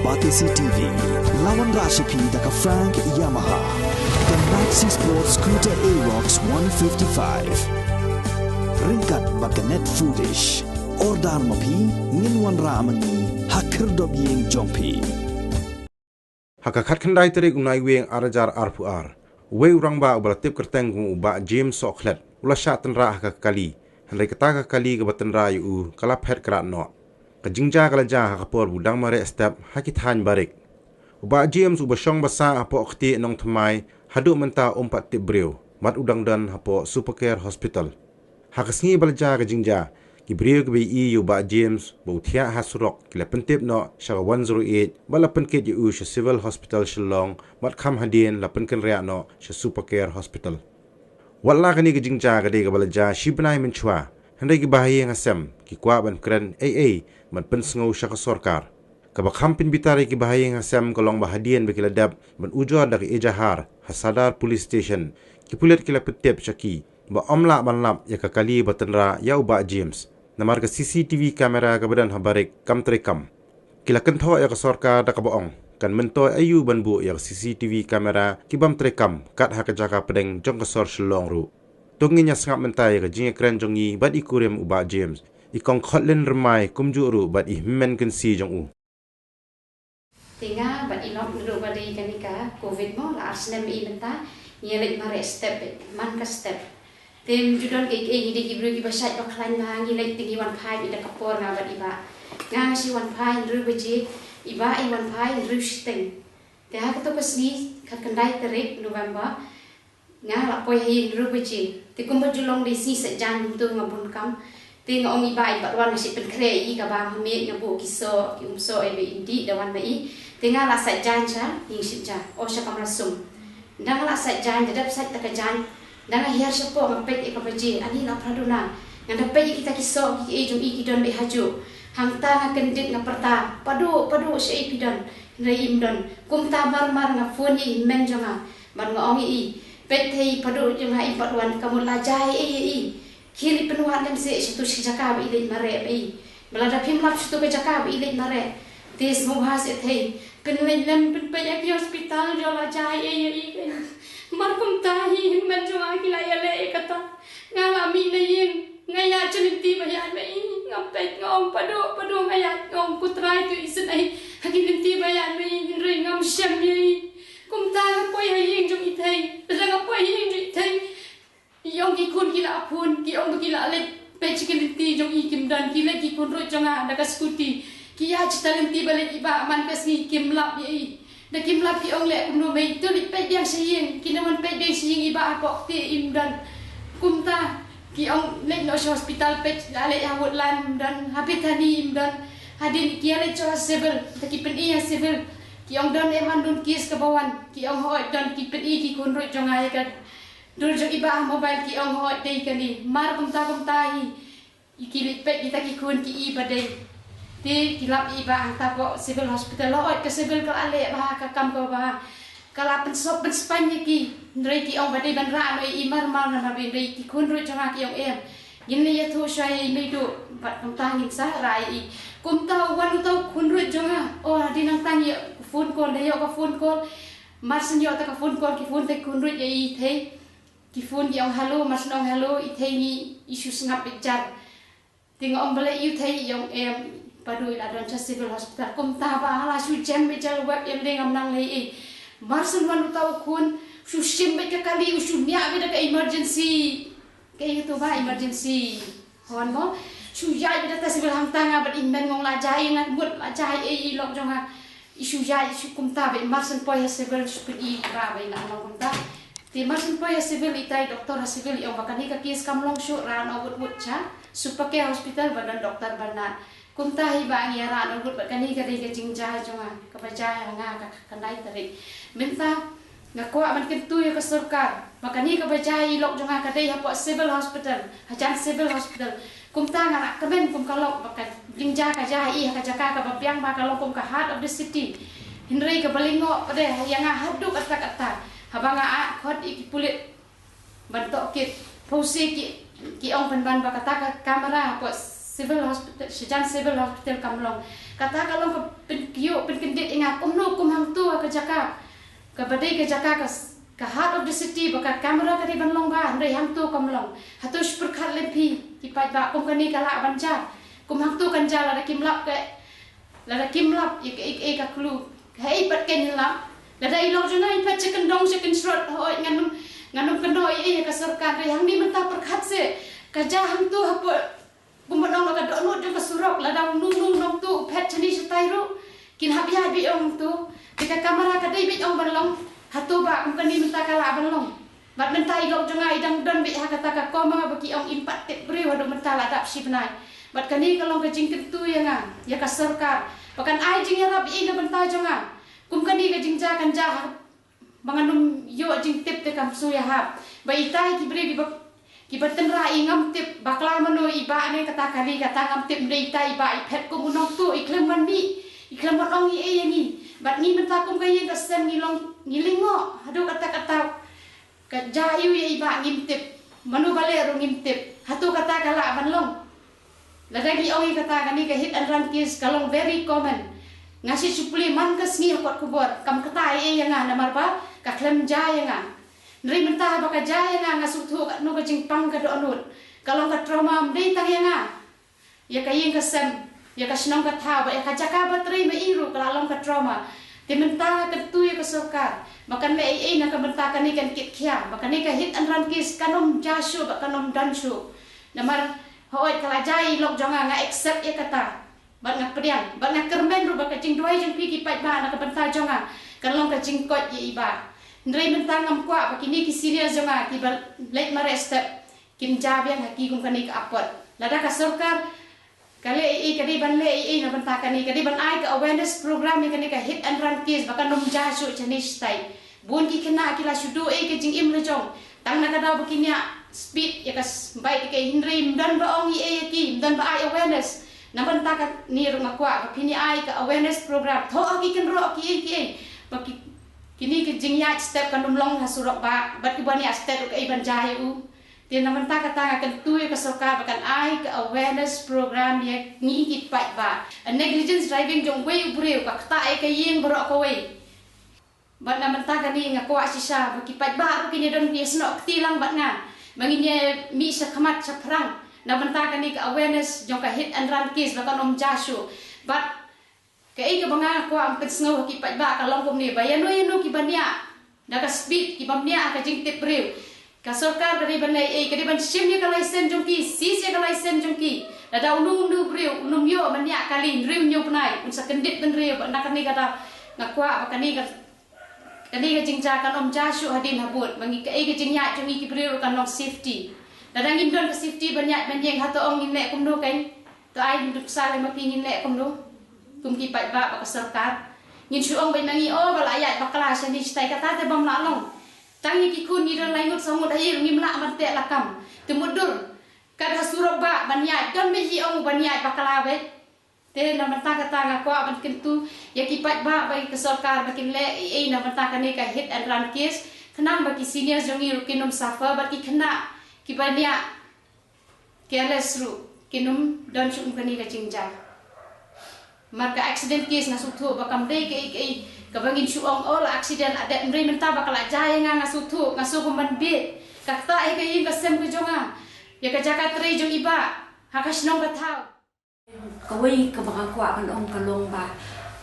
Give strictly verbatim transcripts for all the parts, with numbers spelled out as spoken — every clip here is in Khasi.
Batesi T V, la wanrah sha phi da ka Frank Yamaha, ka Maxi Sport Scooter Aerox one fifty-five. Ryngkat bad ka Net Foodish. Order ma phi, ngin wanrah ma ngi ha khyrdop ïing jong phi. Ha ka khatkhyndai tarik u Naiwieng ar hajar arphew ar, uwei u rangbah uba la tip kyrteng kum u Bah James Sohkhlet u la shah tynrah ha ka kali, hynrei kata ka kali kaba tynrah ïa u ka la phet krad noh. Ka jingjia ka la jia ha ka por ba u dang mareh step ha ki thaiñ barik. U Bah James uba shong basa hapoh Ktieh Nongthymmai, haduh mynta um pat tip briew, bad u dang don hapoh Supercare Hospital. Ha ka sngi ba la jia ka jingjia, ki briew kiba ïohi ïa u Bah James ba u thiah ha surok ki la pyntip noh sha ka one zero eight, bad la pynkit ïa u sha Civil Hospital Shillong, bad kham hadien la pynkynriah noh sha Supercare Hospital. Wat la kane ka jingjia ka dei kaba la jia shi bnai mynshuwa, hynrei ki bahaïing hasem ki kwah ban kren ei ei ban pynsngew sha ka sorkar. Kaba kham pynbitar ïa ki bahaïing hasem ka long ba hadien ba ki la dep ban ujor da ka ejahar ha Sadar Police Station, ki pulit ki la pyntip sha ki ba ym lah ban lap ïa ka kali ba tynrah ïa u Bah James, namar ka C C T V camera kaba don ha barik kam treikam. Ki la kynthoh ïa ka sorkar da kaba ong kan myntoi aïu ban buh ïa ka C C T V camera ki bym treikam kat ha ka jaka pdeng jong ka sor Shillong ruh. To ngin ïa sngap mynta ïa ka jingïakren jong ngi bad i kurim u Bah James, i Kong Khotlin Rymbai, kumjuh ruh bad i hynmen kynsi jong u. Te nga bad i lok ruh ba dei kane ka covid mo, la ar snem i mynta, ngi leit mareh step, man ka step. Te ym ju don kaei kaei, ngi dei ki briew kiba shait ba khlaiñ bha, ngi leit te ngi wan phai beit da ka por nga bad i Bah. Nga nga shu wan phai hynriew baje, i Bah i wan phai hynriew shiteng. Te ha kato ka sngi, khatkhyndai tarik November, nga la poi ha ïing hynriew baje. Te kumba ju long dei sngi Saitjaiñ, mynta nga bun kam. Te nga ong i Bah, i pat wan, nga shu pynkhreh ïa i kaba nga mih, nga buh ki soh, ki umsoh, ïa ba i dih da wan ma i. Te nga la sait jaiñ sha ïing shet ja, o sha kamra sum. Ynda nga la sait jaiñ, da dep sait ta ka jaiñ, ynda nga hiar shapoh nga peit ïa ka baje, ani la phra duna. Nga da peit ïa kita ki soh ki ei jong i ki don beit hajuh. Hangta nga kyndit nga pyrta, Padu, Padu, shaei phi don? Hynrei im don. Kumta mar mar nga phone ïa i hynmen jong nga bad nga ong ïa i, peit thei, Padu jong nga im pat wan, ka mut la jia ei ei ïa i. Khie leit pynwad lem seh shato shi jaka ba i leit mareh ma i. Ba lada phim lap shato ka jaka ba i leit mareh, te sngewbha seh thei, pynleit lem pynpeit ïa ki hospital, jong la jia ei ei ïa i. Mar kumta hi hynmen jong nga ki la ïaleh ïa kata. Nga la mih na ïing, nga ïaid sha lynti ba ïaid ma i, nga peit nga ong, Padu, Padu, nga ïaid, nga ong, Ko Trai, to isynei ha ki lynti ba ïaid ma i, hynrei ngam shem ïa i. Kumta nga poi ha ïing jong i thei, lada nga poi ha ïing jong i thei, i ong ki khun ki la phone, ki ong ba ki la leit peit sha ki lynti jong i kim don, ki leit ki khun ruh jong nga da ka scooty. Ki ïaid sha ta lynti ba leit i Bah man ka sngi, kim lap ïa i. Da kim lap ki ong leh kumno, mei to leit peit biang sha ïing, ki nang wan peit biang sha ïing i Bah hapoh te im don. Kumta ki ong leit noh sha hospital peit, la leit ha Woodland im don, ha Bethany im don. Hadien ki ïa leit sha civil, da ki pyni ha civil. Ki ong don em, an don case kaba wan. Ki ong hooid don, ki pyni ki khun ruh jong nga ïa ka dur jong i Bah ha mobile, ki ong hooid dei kane. Mar kumta kumta hi. Ki leit peit kita ki khun ki i ba dei. Te ki lap i Bah hangta hapoh Civil Hospital, hooid ka civil ka la leh bha ka kam kaba bha. Ka la pynsop pynspaiñ ïa ki. Hynrei ki ong ba dei ban rah noh ïa i mar mar namar ba dei ki khun ruh jong nga, ki ong em. Ngin leit ïathuh shuwa ïa i Meiduh bad kumta ngin sa rah ïa i. Kumta u wan uta u khun ruh jong nga. O, hadien nangta ngi ïoh phone call, da ïoh ka phone call. Mar shen ïoh ta ka phone call, ki phone ta ki khun ruh ïa i thei. Ki phone ki ong hello, mar shen ong hello, i thei ngi, i shu sngap beit jar. Te nga ong balei ïa u thei, i ong em, Padu i la don sha Civil Hospital. Kumta Bah la shu jem beit jar, web em de ngam nang lei ei. Mar shen wan uta u khun, shu shim beit ka kali, u shu niah beit da ka emergency. Kaei kato Bah, emergency horn mo. Shu ïaid beit da ta civil hangta, nga bad i hynmen nga ong la jia ei, nga mut la jia ei i lok jong nga. I shu ïaid, i shu kumta beit, mar shen poi ha civil shu pyni i Bah ba i la long kumta. Te mar shen poi ha civil, itai doktor ha civil i ong ba kane ka case kam long shuh, rah noh wut wut sha Supercare Hospital ba don Doktor Bernard. Kumta hi Bah ngi ïa rah noh wut bad kane ka dei ka jingjia jong nga kaba jia ha nga ha ka khyndai tarik. Mynta nga kwah ban kyntu ïa ka sorkar ba kane kaba jia ïa i lok jong nga ka dei hapoh Civil Hospital, hajan Civil Hospital. Kumta nga la kmen kum ka lok ba ka jingjia ka jia ha i ha ka jaka kaba biang bha, ka long kum ka heart of the city. Hynrei kaba lyngngoh pat de ïa nga haduh katta katta, haba nga ah khot ïa ki pulit ban tohkit, pause ki, ki ong pynban ba kata ka camera hapoh Civil Hospital, shajan Civil Hospital kam long. Kata ka long ka pynkyuh pynkyndit ïa nga kumno kum hangto ka jaka kaba dei ka jaka ka, ka heart of the city ba ka camera ka dei ban long ba, hynrei hangto kam long. Hato shu pyrkhat lem phi ki paidbah kum kane ka lah ban jia? Kum hangto kan jia lada kim lap ka, lada kim lap ïa ka, ïa ka, ïa ka clue. Haei pat kan lap? Lada i lok jong nga i phet sha kyndong sha kynshrot, hooid ngan ym, ngan ym kynnoh ei ei ïa ka sorkar, hynrei hangne mynta pyrkhat seh, ka jia hangto hapoh Kumba ong la ka dohnud jong ka surok, lada uno uno u nongtuh u phet shane shatai ruh, kin hap ïaid beit ong hangto. Te ka camera ka dei beit ong ban long hato ba kum kane mynta ka lah ban long. Bad mynta i lok jong nga i dang don beit ha kata ka koma ba ki ong im pat tip briew haduh mynta la dap shi bnai. Bad kane ka long ka jingkyntu ïa nga, ïa ka sorkar, ba kan ai jingïarap ïa i na bynta jong nga. Kum kane ka jingjia kan jia ha ba ngan ym ïoh jingtip te kam shu ïahap. Ba itai ki briew kiba, kiba tynrah i ngam tip bakla mano i bah ne kata kali kata ngam tip, ne itai i bah i phet kum u nongtuh, i khlem ban mih, i khlem ban ong ei ei ïa ngi. Bad ngi mynta kum ka ïing ka sem ngi long, ngi lyngngoh haduh katta katta. Ka jia aiu ïa i bah ngim tip, mano ba leh ruh ngim tip. Hato kata ka lah ban long? Lada ngi ong ïa kata, kane ka hit and run case ka long very common. Nga shu pule man ka sngi ha kot khubor, kam kata ei ei ïa nga namar ba ka khlem jia ïa nga. Hynrei mynta ba ka jia ïa nga, nga sngewthuh katno ka jingpang ka dohnud. Ka long ka trauma ym dei tang ïa nga, ïa ka ïing ka sem, ïa ka shnong ka thaw, bad ïa ka jaka ba trei ma i ruh ka la long ka trauma. Te mynta nga kyntu ïa ka sorkar ba kan leh ei ei na ka bynta kane, kan kit khia ba kane ka hit and run case kan ym jia shuh bad kan ym don shuh. Namar hooid ka la jia ïa i lok jong nga, nga accept ïa kata. Bad nga pdiang, bad nga kyrmen ruh ba ka jingduwai jong phi ki paidbah na ka bynta jong nga kan long ka jingkoit ïa i bah. Hynrei mynta ngam kwah ba kine ki senior jong nga kiba leit mareh step kin jia biang ha ki kum kane ka apot. Lada ka sorkar ka leh ei ei, ka dei ban leh ei ei na bynta kane, ka dei ban ai ka awareness program ïa kane ka hit and run case ba kan ym jia shuh shane shatai. Bun ki khynnah ki la shu duh ei ka jingim la jong tang na ka daw ba kin ïa speed ïa ka s-, bike, ïa ka, hynrei ym don ba ong ei ei ïa ki, ym don ba ai awareness. Na bynta kane ruh nga kwah ba phin ïa ai ka awareness program, thoh ha ki kynroh ki ei ki ei, ba ki, kine ki jingïaid step kan ym long ha surok bah, bad kiba ïaid step ruh kaei ban jia ïa u. Te na bynta kata nga kyntu ïa ka sorkar ba kan ai ka awareness program ïa ngi ki paidbah. A negligence driving jong uwei u briew ka ktah ïa ka ïing baroh kawei. Bad na bynta kane nga kwah shisha ba ki paidbah ruh kin ïa don, kin ïa snoh kti lang bad nga ba ngin ïa mih sha khmat sha phrang na bynta kane ka awareness jong ka hit and run case ba kan ym jia shuh. Bad kaei kaba nga kwah ban pynsngew ha ki paidbah ka long kumne, ba ïano ïano kiba niah da ka speed, kiba niah ha ka jingtip briew, ka sorkar ka dei ban leh ei ei, ka dei ban shim ïa ka license jong ki, seize ïa ka license jong ki. Lada uno uno u briew un ym ïoh ban niah kali hynriew hynñiew bnai, un sa kyndit bynriew. Bad na kane ka daw nga kwah ba kane ka, kane ka jingjia kan ym jia shuh hadien habud. Ba ngi, kaei ka jingïaid jong ngi ki briew ruh kan long safety. Lada ngim don ka safety ban ïaid ban ïeng, hato ong ngin leh kumno keiñ? To ai nuksa lem ma phi, ngin leh kumno kum ki paidbah bad ka sorkar? Ngin shu ong beit ma ngi, o ba la ïaid bakla shane shatai, kata te bym lah long. Tang ïa ki khun ngi don lai ngut saw ngut ha ïing, ngim lah ban teh lakam. Te mutdur kat ha surok bah ban ïaid, don beit hi ong ban ïaid bakla beit. Te na bynta kata nga kwah ban kyntu ïa ki paidbah bad ïa ka sorkar ba kin leh ei ei na bynta kane ka hit and run case, khnang ba ki seniors jong ngi ruh kin ym suffer, bad ki khynnah kiba niah careless ruh kin ym don shuh kum kane ka jingjia. Namar ka accident case nga sngewthuh ba kam dei kaei kaei kaba ngin shu ong, o la accident la dep, hynrei mynta ba ka la jia ïa nga, nga sngewthuh, nga sngewbha ban bieit. Ka ktah ïa ka ïing ka sem ka jong nga, ïa ka jaka trei jong i bah, ha ka shnong ka thaw. Kawei kaba nga kwah ban ong ka long ba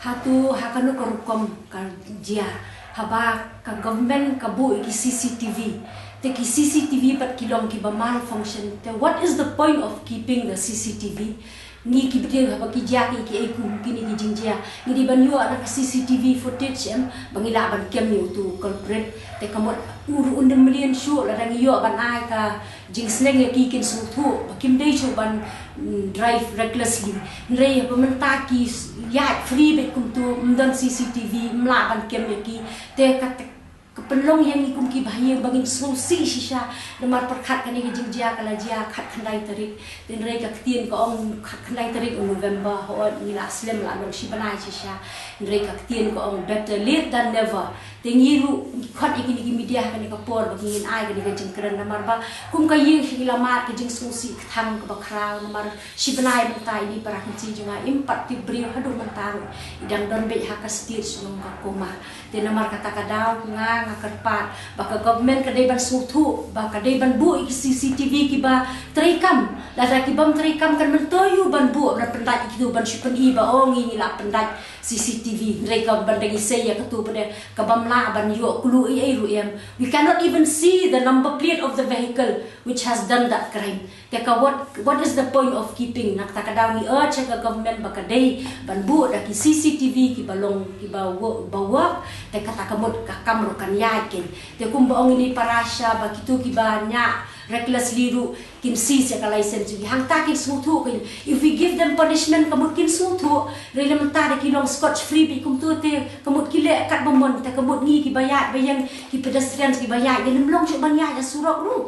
hato ha kano ka rukom ka jia, haba ka government ka buh ïa ki C C T V, te ki C C T V pat ki long kiba malfunction, te what is the point of keeping the C C T V? Ngi ki briew haba ki jia ki, kiei kum kine ki jingjia, ngi dei ban ïoh na ka C C T V footage em ba ngi lah ban kem ïa uto u culprit. Te ka mut u ruh un ym mlien shuh lada ngi ïoh ban ai ka jingsneng ïa ki, kin sngewthuh ba kim dei shuh ban, mm, drive recklessly. Hynrei haba mynta ki s-, ïaid free beit kumto, ym don C C T V, ym lah ban kem ïa ki. Te ka te-, ka pynlong ïa ngi kum ki bahaïing ba ngin sngewsih shisha. Namar pyrkhat kane ka jingjia ka la jia khatkhyndai tarik. Hynrei ka ktien ka ong khatkhyndai tarik u November, hooid ngi la slem la long shi bnai shisha. Hynrei ka ktien ka ong better late than never. Te ngi ruh ngi khot ïa kine ki media ha kane ka por ba ngin ai kane ka jingkren namar ba kum ka ïing sha ngi la mad ka jingsngewsih kthang kaba khraw namar shi bnai mynta ine i para kynsi jong nga im pat tip briew haduh mynta ruh i dang don beit ha ka state shnong ka coma. Te namar kata ka daw nga nga kyrpad ba ka government ka dei ban sngewthuh ba ka dei ban buh ïa ki C C T V kiba treikam. Lada ki bym treikam kan myntoi ïa u ban buh ban pyndait ïa kitu ban shu pyni ba ong ngi ngi la pyndait C C T V. Hynrei ka ban dang isei ïa katu ba dei ka bym lah ban ïoh clue ei ei ruh em. We cannot even see the number plate of the vehicle which has done that crime. Te ka what, what is the point of keeping? Na kata ka daw ngi urge ka government ba ka dei ban buh da ki C C T V kiba long kiba wo-, ba work. Te kata ka mut ka kam ruh kan ïaid kein. Te kumba ong ine i para sha ba kitu kiba ñiah recklessly ruh kin seize ïa ka license jong ki. Hangta kin sngewthuh kein. If we give them punishment ka mut kin sngewthuh. Hynrei lada mynta da ki long scot free beit kumtu te ka mut ki leh katba mon te ka mut ngi kiba ïaid ba ïeng ki pedestrians kiba ïaid ngin ym long shuh ban ïaid ha surok ruh.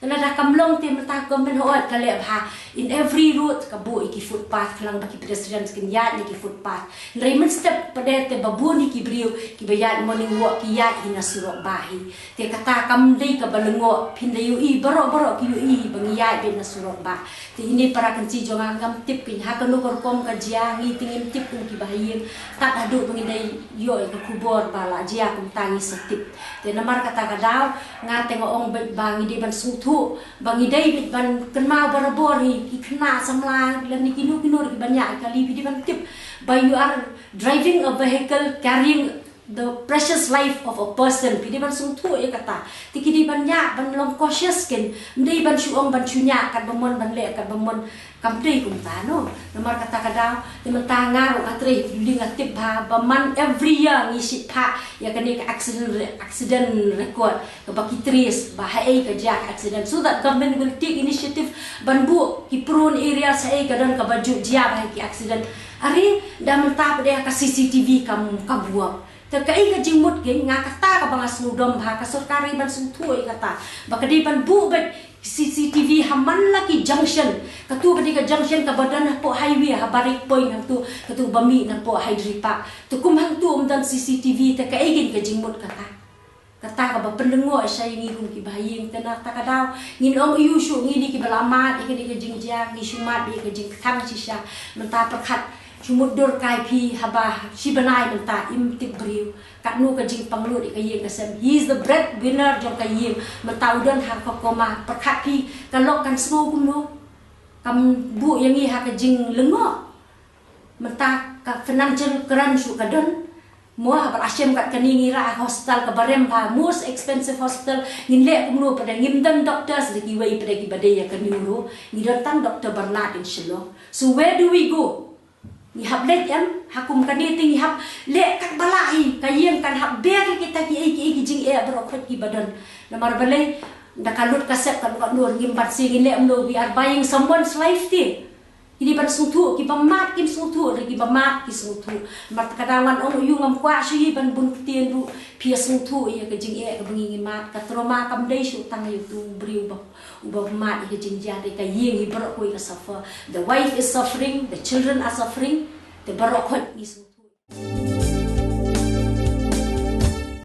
Te lada kam long te mynta ka government hooid ka leh bha in every road ka buh ïa ki footpath khnang ba ki pedestrians kin ïaid ïa ki footpath. Hynrei mynstep pat te ba bun ïa ki briew kiba ïaid morning walk ki ïaid hi na surok bah hi. Te kata kam dei kaba lyngngoh, phin da ïohi baroh baroh ki ïohi ba ngi ïaid beit na surok bah. Te ine i para kynsi jong nga ngam tip kein ha kano ka rukom ka jia, ngi te ngim tip kum ki bahaïing. Tad haduh ba ngi dei ïoh ïa ka khubor ba la jia kumta ngi sa tip. Te namar kata ka daw nga te nga ong beit ba ngi dei ban sngewthuh ba ngi dei beit ban kynmaw barabor hi ki khynnah samla lane kino kino ruh kiba ñiah ïa kali phi dei ban tip ba you are driving a vehicle carrying the precious life of a person. Phi dei ban sngewthuh ïa kata. Te ki dei ban ñiah ban long cautious kein. Ym dei ban shu ong ban shu ñiah katba mon ban leh katba mon. Kam dei kumta no. Namar kata ka daw te mynta nga ruh nga trei, nga tip bha ba man every year ngi shait phah ïa kane ka accident re-, accident record kaba ki trace ba haei ka jia ka accident so that government will take initiative ban buh ki prone areas haei ka don kaba ju jia bha ki accident. Are da mynta pat ka C C T V kam, kam work. Te kaei ka jingmut kein, nga kata kaba nga sngewdom bha ka sorkar ban sngewthuh ïa kata ba ka dei ban buh beit C C T V ha man la ki junction. Katu ka dei ka junction kaba don hapoh highway ha Barik Point hangtu, katu ba mih napoh Hydri Park. Te kum hangtu ym don C C T V te kaei kein ka jingmut kata. Kata kaba pynlyngngoh sha ïa ngi kum ki bahaïing te na kata ka daw ngin ong aiu shuh ngi dei kiba la mad ïa kane ka jingjia, ngi shu mad ïa ka jingkthang shisha. Mynta pyrkhat shu mutdur kai phi haba shi bnai mynta im tip briew. Katno ka jingpangnud ïa ka ïing ka sem. He is the breadwinner jong ka ïing. Mynta u don ha ka coma, pyrkhat phi ka lok kan sngew kumno. Kam buh ïa ngi ha ka jinglyngngoh. Mynta ka financial crunch ruh ka don. Mo haba la shem kat kane ngi rah ha hospital kaba rem bha, most expensive hospital, ngin leh kumno pat da ngim don doctors da kiwei pat da kiba dei ïa ka neuro. Ngi don tang Doctor Bernard in Shillong. So where do we go? Ngi hap leit em, ha kum kane te ngi hap leh katba lah hi, ka ïing kan hap ber ïa kita kiei kiei ki jingeh baroh khoit kiba don. Namar balei, da ka lut ka sep ka lut ka dur ngim pat sngewthuh ngin leh kumno, we are buying someone's life te. Ki dei ban sngewthuh, kiba mad kin sngewthuh, re kiba mad ki sngewthuh. Namar kata ngan ong aiu ngam kwah shuh ïa ban bun ktien ruh, phi ïa sngewthuh ïa ka jingeh kaba ngi ngi mad, ka trauma kam dei shuh tang ïa utu u briew ba uba mad ïa ka jingjia, te ka ïing hi baroh kawei ka suffer. The wife is suffering, the children are suffering, te baroh khoit ngi sngewthuh.